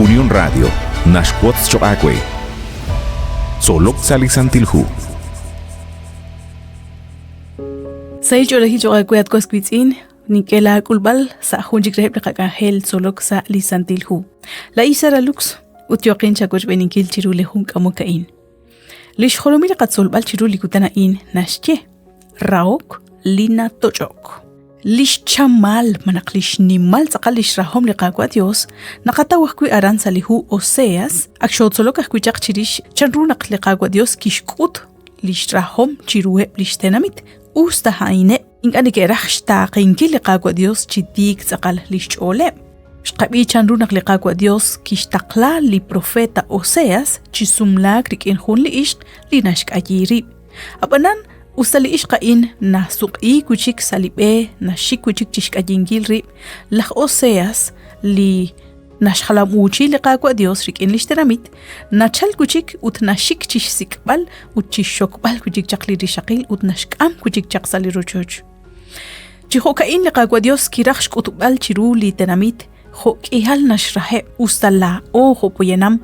Unión Radio naxwotz choq' aawe. Tzolok sa' li Santil Hu. Sahil ch'oolejil choq' aawe at was wiitz'in, nink'e laak'ulb'al sa' jun chik reheb' li qak'anjel tzolok sa' li Santil Hu. Laa'in Sara Lux ut yooqin chawochb'eeninkil chiru li jun k'amok a'in. Li xjolomil li qatzolb'al chiru li kutan a'in naxye rahok li natoch'ok. Li xchamal malaj li xnimal tz'aqal li xrahom li Qaawa' Dios naqataw ajwi' aran sa' li hu Oseas, ak xootzolok ajwi' chaq chirix chanru naq li Qaawa' Dios kixk'ut li xrahom chiruheb' li xtenamit, us ta a'ineb' ink'a' neke'raj xtaaqenkil li Qaawa' Dios chi tiik tz'aqal li xch'ooleb'. Xqab'i chanru naq li Qaawa' Dios kixtaqla li profeta Oseas chi sumlaak rik'in jun li ixq li naxk'ayi rib'. Ab'anan, usta li ixq a'in nasuq'iik wi' chik sa' li b'e naxik wi' chik chi xk'ayinkil rib', laj Oseas li naxjalam'uuchi li Qaawa' Dios rik'in li xtenamit, nachalk wi' chik ut naxik chi xsik'b'al ut chi xxokb'al wi' chik chaq li rixaqil ut naxk'am wi' chik chaq sa' li rochoch. Chi jo'ka'in li Qaawa' Dios kiraj xk'utb'al chiru li tenamit jo' k'ihal naxraheb' usta laa'o jo' poyanam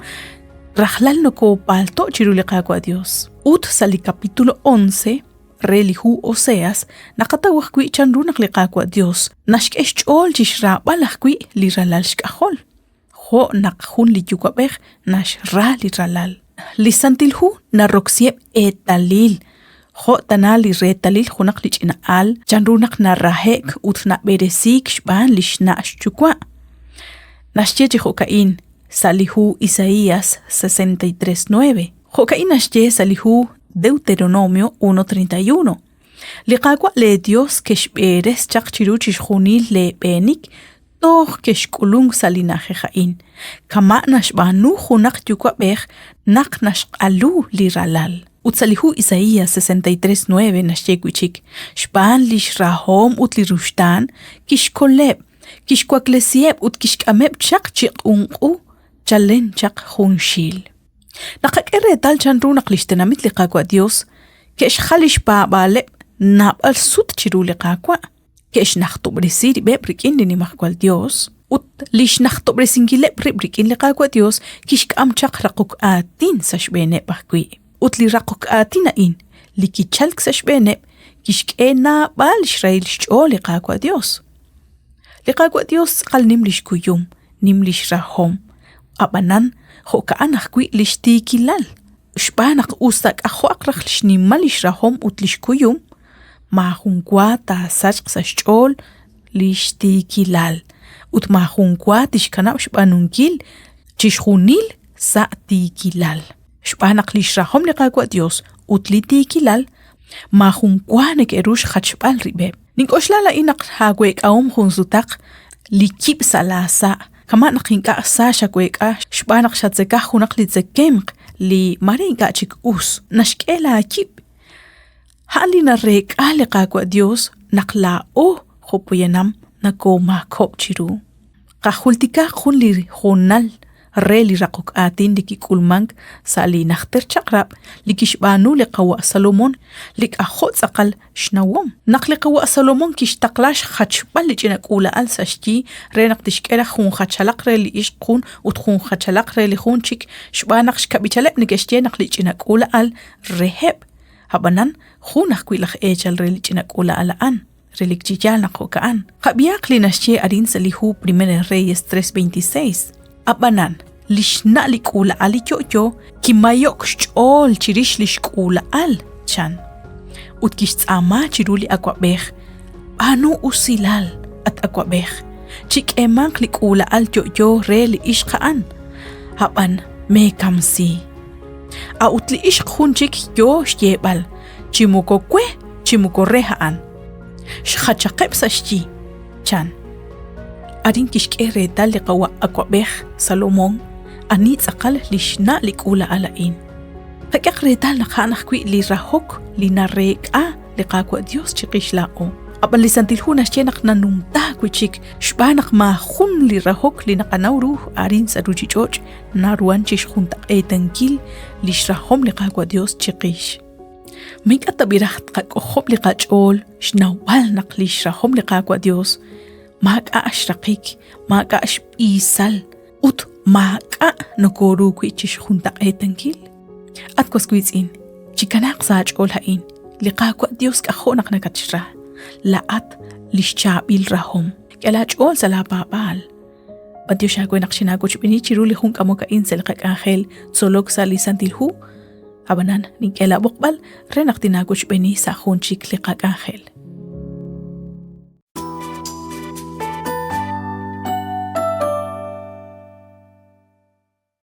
rajlal nokoopalto' chiru li Qaawa' Dios. Ut sa' li capítulo 11 re li hu Oseas naqataw ajwi' chanru naq li Qaawa' Dios naxk'e xch'ool chi xraab'al ajwi' li ralal xk'ajol, jo' naq jun li yuwa'b'ej naxra li ralal. Li Santil Hu naroksiheb' eetalil, jo' tana li reetalil junaq li ch'ina al chanru naq narahe'k ut nab'eresiik xb'aan li xna' xyuwa'. Naxye chi jo'ka'in, sa' li hu Isaías 63:9. Jo'ka'in naxye sa' li hu Deuteronomio 1:31. Li Qaawa' lee Dios kexb'eres chaq chiru chixjunil lee b'eenik toj kexk'ulunk sa' li na'ajej a'in, kama' naxb'aanu junaq yuwa'b'ej naq naxq'alu li ralal. Ut sa' li hu Isaías 63:9 naxye wi' chik, xb'aan li xrahom ut li ruxtaan kixkoleb' Kixwaklesiheb' ut kixk'ameb' chaq chi q'unq'u chalen chaq junxil. Naqak'e reetal chanru naq lix tenamit li Qaawa' Dios ke'xjal lix paab'aaleb' naab'al sut chiru li Qaawa', ke'xnajtob'resi rib'eb' rik'in li Nimajwal Dios, ut lix najtob'resinkileb' rib' rik'in li Qaawa' Dios kixk'am chaq raqok aatin sa' xb'eeneb' ajwi'. Ut li raqok aatin a'in li kichalk sa' xb'eeneb' kixk'e naab'al xrahil xch'ool li Qaawa' Dios. Li Qaawa' Dios tz'aqal nim lix kuyum, nim lix rahom, a'b'anan jo'ka'an ajwi' lix tiikilal, xb'aan naq us ta k'ajo'aq raj xnimal lix rahom ut lix kuyum, maajun wa taasachq sa' xch'ool lix tiikilal ut maajun wa tixkanab' xb'aanunkil chixjunil sa' tiikilal. Xb'aan naq lix rahom li Qaawa' Dios ut li tiikilal maajun wa neke'ru xjachb'al rib'eb'. Nink'oxla laa'in naq aaweek'ahom jun sutaq li yib' sa' laa sa', kama' naq ink'a' sa xaweek'a xb'aan naq xatzeka junaq li tzekemq li maare ink'a' chik us, naxk'e laa yib'. A'an li nareek'a li Qaawa' Dios naq laa'o jo' poyanam nakoomaakob'k chiru. Qajultikaq jun li hoonal re li raqok aatin li kik'ulmank sa' li Najter Chaq'rab' li kixb'aanu li qawa' Salomón li k'ajo' tz'aqal xnawom. Naq li qawa' Salomón kixtaqla xjachb'al li ch'ina k'uula'al sa' xyi re naq tixk'e raj jun jachalaq re li ixq jun ut jun jachalaq re li jun chik xb'aan naq xkab'ichaleb' neke'xye naq li ch'ina k'uula'al reheb'. Ab'anan jun ajwi' laj eechal re li ch'ina k'uula'al a'an. Relik chi yaal naq jo'ka'an. Qab'ihaq li naxye arin sa' li hu Primera Reyes 3:26. Ab'anan, li xna' li k'uula'al li yo'yo kimayok xch'ool chirix li xk'uula'al, chan. Ut kixtz'aama chiru li awab'ej, B'aanu usilal, at awab'ej, chik'eemanq li k'uula'al yo'yo re li ixq a'an, ab'an meekamsi. A'ut li ixq jun chik yo xyeeb'al, chi moko we chi moko re a'an. Xjachaqeb' sa' xyi, chan. Arin kixk'e reetal li qawa' awab'ej Salomón ani tz'aqal li xna' li k'uula'al a'in. Qak'ehaq reetal naq a'an ajwi' li rahok li nareek'a li Qaawa' Dios chiqix laa'o. Ab'an li Santil Hu naxye naq nanumtaak wi' chik xb'aan naq maajun li rahok li naqanaw ru arin sa' ruuchich'och' naruhan chi xjuntaq'eetankil li xrahom li Qaawa' Dios chiqix. Ma ink'a' tab'i raj tqak'ojob' li qach'ool xnawb'al naq li xrahom li Qaawa' Dios maak'a' xraqik, maak'a' xb'iisal ut Maak'a' nokooru wi' chi xjuntaq'eetankil. At was wiitz'in, chikanaaq sa' aach'ool a'in, li Qaawa' Dios k'ajo' naq nakatxra. Laa'at li xchaab'il rahom. K'e laach'ool sa' laapaab'aal. B'antiox aawe naq xinaawochb'eeni chiru li jun k'amok a'in sa' li qak'anjel tzolok sa' li Santil Hu. Ab'anan, nink'e laab'oqb'al re naq tinaawochb'eeni sa' jun chik li qak'anjel.